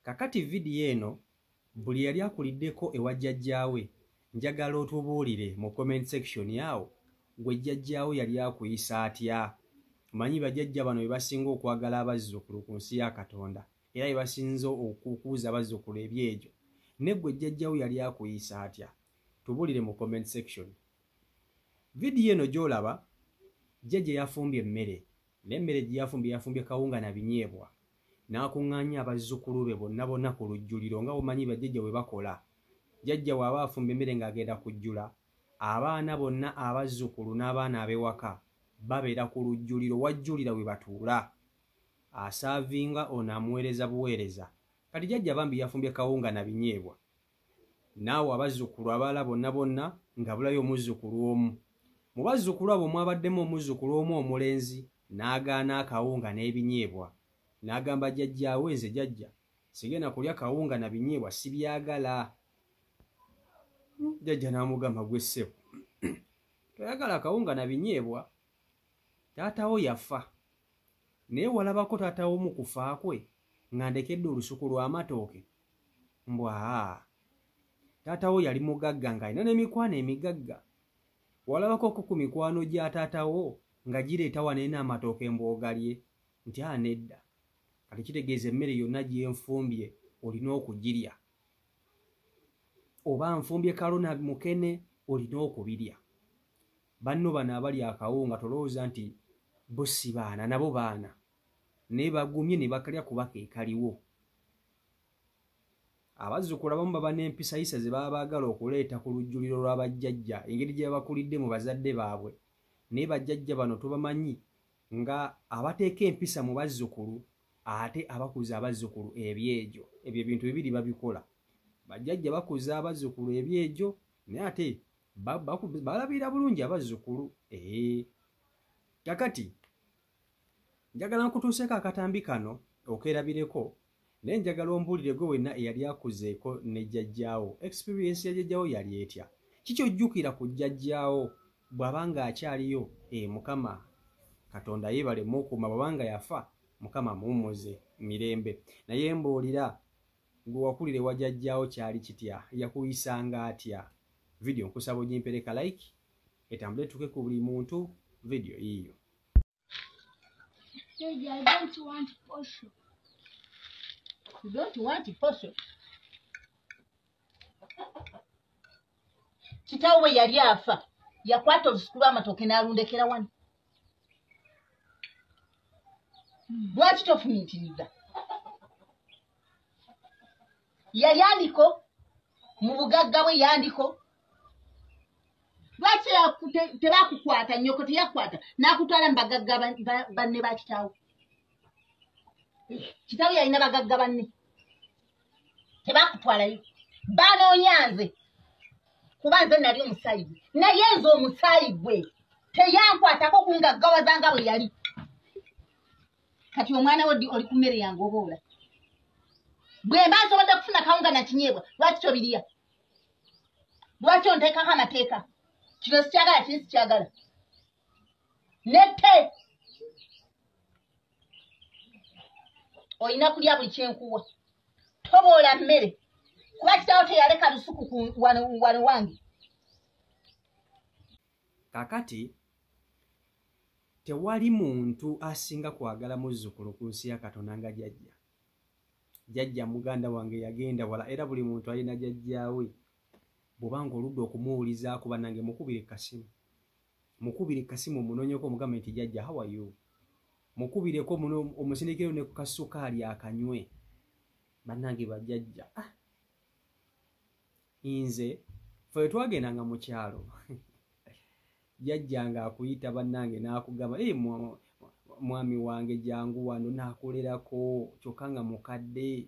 Kakati vidiyo eno buli yali akuliddeko ewa jjajjaawe njagala otubuulire mu comment section awo gwe jjajjaawo yali akuyisa atya. Omanyi bajjajja bano be basinga okwagala abazzukulu ku nsi ya Katonda era be basinze okukuuza abazzukulu ebyejo. Ne gwe jjajjaawo yali akuyisa atya? Tubuulire mu comment section. Vidiyo eno gy'olaba jjajja yafumbye emmere naye emmere gye yafumbye yafumbye kawunga na binyeebwa n'akuŋŋaanya abazzukulu be bonna bonna ku lujjuliro nga bw'omanyi bajjajja bwe bakola. Jjajja bw'aba afumba emmere ng'agenda kujjula, abaana bonna abazzukulu n'abaana ab'ewaka babeera ku lujjuliro wajjulira we batuula. Asaavinga ono amuweereza buweereza. Kati jjajja bambi yafumbye kawunga na binyeebwa naawe abazzukulu abalala bonna bonna ng'abulayo omuzzukulu omu. Mu bazzukulu abo mwabaddemu omuzzukulu omu omulenzi n'agaana akawunga n'ebinyeebwa n'agamba jjajjaawe nze jjajja sigenda kulya kawunga na binyeebwa sibyagala. Jjajja n'amugamba gwe ssebo toyagala kawunga na binyeebwa, taatawo yafa naye walabako taatawo mu kufa kwe nga ndekedde olusuku lw'amatooke mbw aa taatawo yali mugagga ng'alina n'emikwano emigagga. Walabako ku mikwano gya taatawo nga gireeta wano eno amatooke mbw'ogalye nti aa nedda. Kati kitegeeza emmere yonna gye nfumbye olina okugirya, oba nfumbye kalona mukene olina okubirya. Banno bano abali akawunga tolowooza nti bo si baana, nabo baana naye bagumye ne bakalya kuba ke kaliwo. Abazzukulu abamu baba n'empisayisa ze baba baagala okuleeta ku lujjuliro lwa bajjajja engeri gye babakulidde mu bazadde baabwe, naye bajjajja bano tubamanyi nga abateeka empisa mu bazzukulu ate abakuza abazzukulu ebyejo. Ebyo ebintu bibiri babikola. Bajjajja bakuza abazzukulu ebyejo naye ate balabirira bulungi abazzukulu. Kakati njagala nkutuuseeko akatambi kano okeerabireko, naye njagala ombuulire gwe wenna eyali akuzeeko ne jjajjaawo. Experience ya jjajjaawo yali etya? Kiki ojjukira ku jjajjaawo bw'aba ng'akyaliyo? Mukama Katonda yeebale mukuuma, bw'aba nga yafa Mukama muwummuze mirembe. Naye mbuulira gwe wakulira ewa jjajjaawo kyali kitya? Yakuyisanga atya? Vidiyo nkusaba ogimpereka like etambule etuuke ku buli muntu. Vidiyo yiiyo. I don't want posho. You don't want posho? Kitaawo bwe yali afa yakwata olusuku lw'amatooke n'alundekera wano. Lwaki tofumiitiriza? Yali andiko mu bugagga bwe yandiko. Lwaki tebakukwata nnyoko teyakwata n'akutwala mu bagagga banne ba kitaawo? Kitaawo yalina bagagga banne tebakutwalayo. Banoonya nze kuba nze nali omusaayi gwe, naye nze omusaayi gwe teyankwatako kungaggawaza nga bwe yali. Kati omwana wo oli ku mmere yange oba ola? Bwe mba nsobodde kufuna kawunga na kinyeebwa lwaki tobirya? Lwaki onteekako amateeka? Kino sikyagala, kiri sikyagala. Nette olina kulya buli kyenkuwa, toboola mmere kuba kitaawo teyaleka lusuku wano wange. Kakati tewali muntu asinga kwagala muzzukulu ku nsi ya Katonda nga jjajja. Jjajja muganda wange yagenda wala, era buli muntu alina jjajjaawe. Bw'obanga oludde okumuwulizaako bannange mukubire kasimu. Mukubire kasimu omunoonyeko omugambe nti jjajja how are you? Mukubireko omusindikireyo ne ku kasukaali akanywe. Bannange bajjajja. Nze ffe twagendanga mu kyalo jjajja ng'akuyita bannange n'akugamba mwami wange jangu wano n'akolerako kyokka nga mukadde.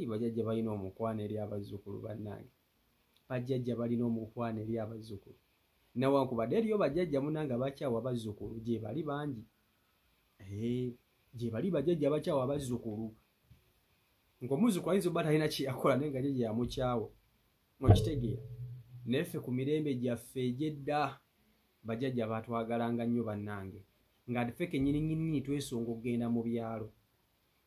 Bajjajja balina omukwano eri abazzukulu bannange. Bajjajja balina omukwano eri abazzukulu. Newankubadde eriyo bajjajja munnange abakyawa abazzukulu gye bali bangi. Gye bali bajjajja abakyawa abazzukulu. Ng'omuzzukulu ayinza obba talina kye yakola naye nga jjajja yamukyawa. Okitegeera? Naye ffe ku mirembe gyaffe egy'edda bajjajja baatwagalanga nnyo bannange. Nga ffe kennyini nnyini twesunga okugenda mu byalo.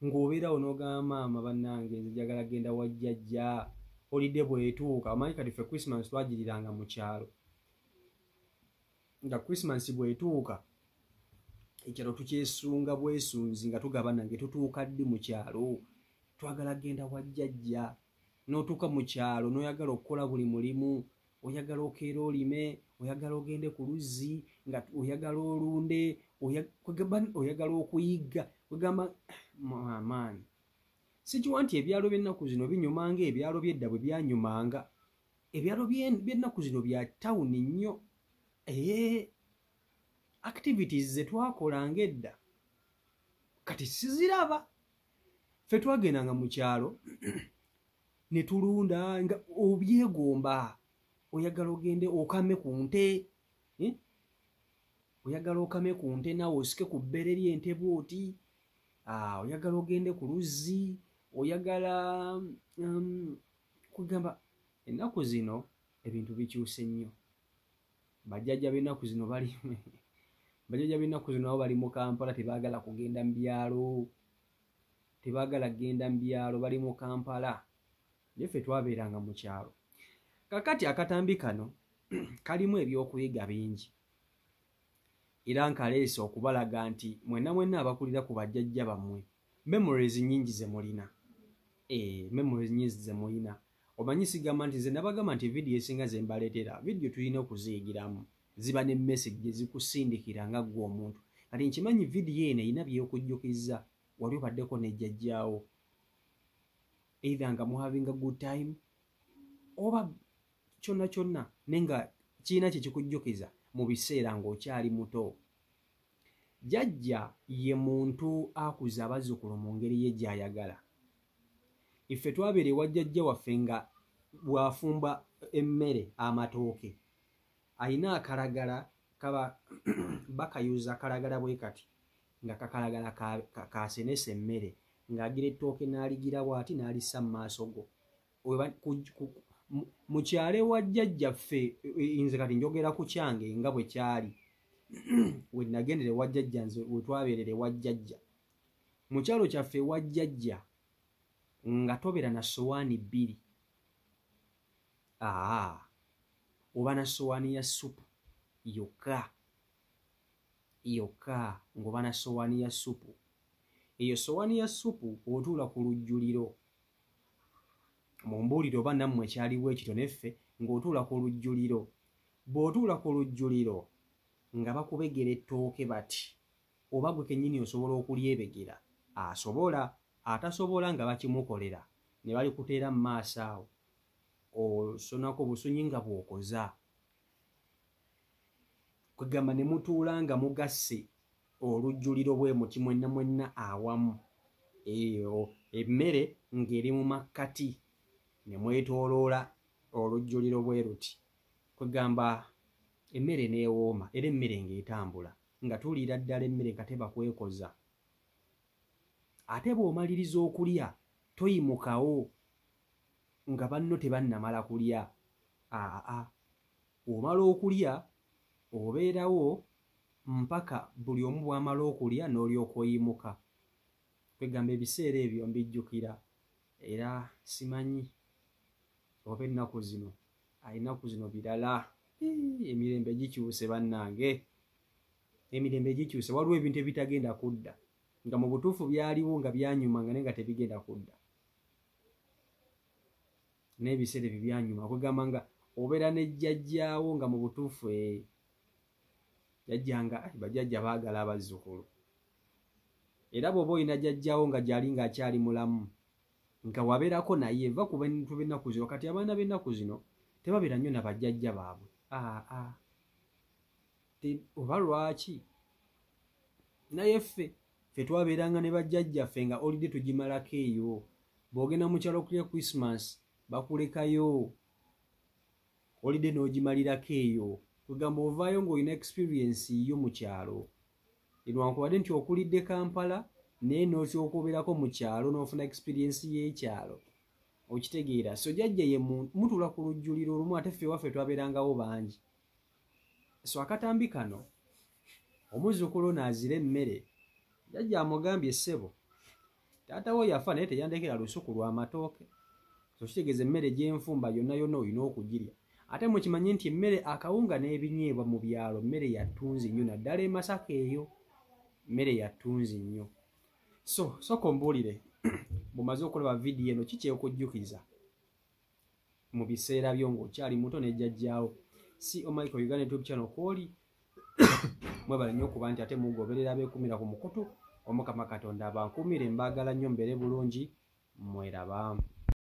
Ng'obeerawo n'ogamba maama bannange nze njagala genda wa jjajja. Holiday bw'etuuka, omanyi kati ffe Christmas twagiriranga mu kyalo. Nga Christmas bw'etuuka ekyalo tukyesunga bwesunzi nga tugaba nange tutuuka ddi mu kyalo, twagala genda wa jjajja. N'otuuka mu kyalo n'oyagala okukola buli mulimu, oyagala okeera olime, oyagala ogende ku luzzi, nga oyagala olunde, oyagala okuyigga. Kwegamba maani sikiwa nti ebyalo by'ennaku zino binyumanga ebyalo by'edda bwe byanyumanga. Ebyalo by'ennaku zino bya tawuni nnyo. Activities ze twakolanga edda kati siziraba. Ffe twagendanga mu kyalo ne tulunda nga obyegomba, oyagala ogende okame ku nte, oyagala okame ku nte naawe osike ku bbere ly'ente bw'oti, oyagala ogende ku luzzi, oyagala kugamba ennaku zino ebintu bikyuse nnyo. Bajjajja b'ennaku zino bali bajjajja b'ennaku zino nabo bali mu Kampala, tebaagala kugenda mu byalo, tebaagala kugenda mu byalo, bali mu Kampala. Naye ffe twabeeranga mu kyalo. Kakati akatambi kano kalimu ebyokuyiga bingi, era nkaleese okubalaga nti mwenna mwenna abakulira ku bajjajja bammwe memories nnyingi ze mulina. Memories nnyingi ze mulina. Omanyi sigamba nti nze nabagamba nti vidiyo esinga ze mbaleetera, vidiyo tulina okuziyigiramu, ziba ne message ezikusindikira nga ggwe omuntu. Kati nkimanyi vidiyo eno erina by'ekujjukiza, wali obaddeko ne jjajjaawo, either nga muhavinga good time oba kyonna kyonna, naye nga kirina kye kikujjukiza mu biseera ng'okyali muto. Jjajja ye muntu akuza abazzukulu mu ngeri ye gy'ayagala. Iffe twabeera ewa jjajja waffe nga bw'afumba emmere amatooke ayina akalagala, kaba bakayuza akalagala bwe kati, nga kakalagala kasenesa emmere, ng'agira ettooke n'aligira bw'ati n'alissa mu maaso go. Mu kyalo ewa jjajjaffe, nze kati njogera ku kyange nga bwe kyali we nagendera ewa jjajja, nze we twabeerera ewa jjajja. Mu kyalo kyaffe ewa jjajja nga tobeera na ssowaani bbiri, oba na ssowaani ya ssupu yokka yokka, ng'oba na ssowaani ya ssupu. Eyo ssowaani ya ssupu otuula ku lujjuliro, mumbuulire oba nammwe kyaliwo ekito neffe, ng'otuula ku lujjuliro. Bw'otuula ku lujjuliro nga bakubegera ettooke bati, oba gwe kennyini osobola okulyebegera, asobola, atasobola nga bakimukolera ne balikuteera mu maaso awo, osonako busunyi nga bw'okoza. Kwegamba ne mutuula nga mugasse olujjuliro bwe muti mwenna mwenna awamu, eyo emmere ng'eri mu makkati ne mwetooloola olujjuliro bwe luti. Kwegamba emmere n'ewooma, era emmere ng'etambula, nga tuliira ddala emmere nga teba kwekoza. Ate bw'omaliriza okulya toyimukawo nga banno tebannamala kulya. Omala okulya obeerawo mpaka buli omu bw'amala okulya n'olyoka oyimuka. Kwegamba ebiseera ebyo mbijjukira, era simanyi oba ennaku zino, ennaku zino birala. Emirembe gikyuse bannange, emirembe gikyuse. Waliwo ebintu ebitagenda kudda, nga mu butuufu byaliwo nga byanyumanga naye nga tebigenda kudda. N'ebiseera ebyo byanyuma, kwegamba nga obeera ne jjajjaawo nga mu butuufu jjajjanga bajjajja baagala abazzukulu. Era bw'oba olina jjajjaawo nga gy'ali ng'akyali mulamu, nga wabeerako naye, va ku bintu b'ennaku zino. Kati abaana b'ennaku zino tebabeera nnyo na bajjajja baabwe. Oba lwaki? Naye ffe twabeeranga ne bajjajjaffe nga olidde tugimalako eyo. Bw'ogenda mu kyalo okulya Christmas bakulekayo, olidde n'ogimalirako eyo. Kugamba ovaayo ng'olina experience yo mu kyalo. Newankubadde nti okulidde Kampala, naye n'osooka obeerako mu kyalo n'ofuna experience y'ekyalo. Okitegeera? So jjajja ye mutuula ku lujjuliro olumu, ate ffe ewaffe twabeerangawo bangi. So akatambi kano omuzzukulu ono azira emmere, jjajja amugambye, ssebo Taata we yafa naye teyandekera lusuku lw'amatooke. So kitegeeza emmere gy'enfumba yonna yonna olina okugirya. Ate mukimanye nti emmere akawunga n'ebinyeebwa mu byalo mmere ya ttunzi nnyo, naddala e Masaka eyo mmere ya ttunzi nnyo. So sooka ombuulire bw'omaze okulaba vidiyo eno ki kyekujjukiza mu biseera byo ng'okyali muto ne jjajjaawo. CO Michael Uganda YouTube channel kw'oli, mwebale nnyo okuba nti ate mugoberera abeekumira ku mukutu. Omukama Katonda abankuumire, mbaagala nnyo, mbeere bulungi, mweraba.